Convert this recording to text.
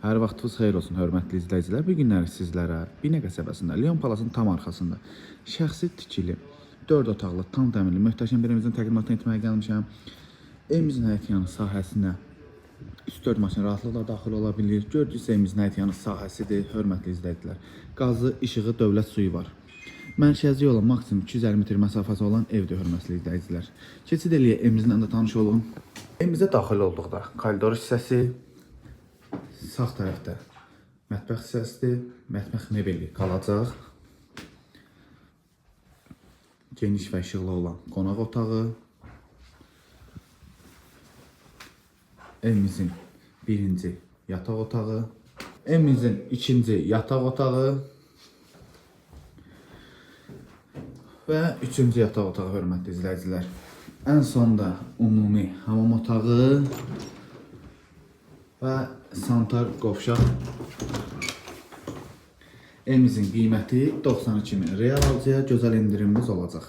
Hər vaxtınız xeyir olsun, hörmətli izləyicilər. Bu günləri sizlərə Binə qəsəbəsində, Lyon Palasın tam arxasında şəxsi tikili 4 otaqlı, tam təmirli, möhtəşəm bir evimizin təqdimatını etməyə gəlmişəm. Evimizin həyət yanı sahəsinə 3-4 maşın rahatlıqla daxil ola bilir. Gördüyünüz evimizin həyət yanı sahəsidir, hörmətli izləyicilər. Qazı, işığı, dövlət suyu var. Mərkəzi yola maksimum 250 metr məsafəsi olan evdir, hörmətli izləyicilər. Keçid eləyək, evimizlə də tanış olun. Evimizə daxil olduqda koridor hissəsi, sağ tərəfdə mətbəx hissəsidir. Mətbəx mebeli qalacaq. Geniş və işıqlı olan qonaq otağı. Evimizin birinci yataq otağı. Evimizin ikinci yataq otağı. Və üçüncü yataq otağı, hörmətli izləyicilər. Ən sonda ümumi hamam otağı və sanitar qovşaq. Evimizin qiyməti 92 min real, alıcıya gözəl endirimimiz olacaq.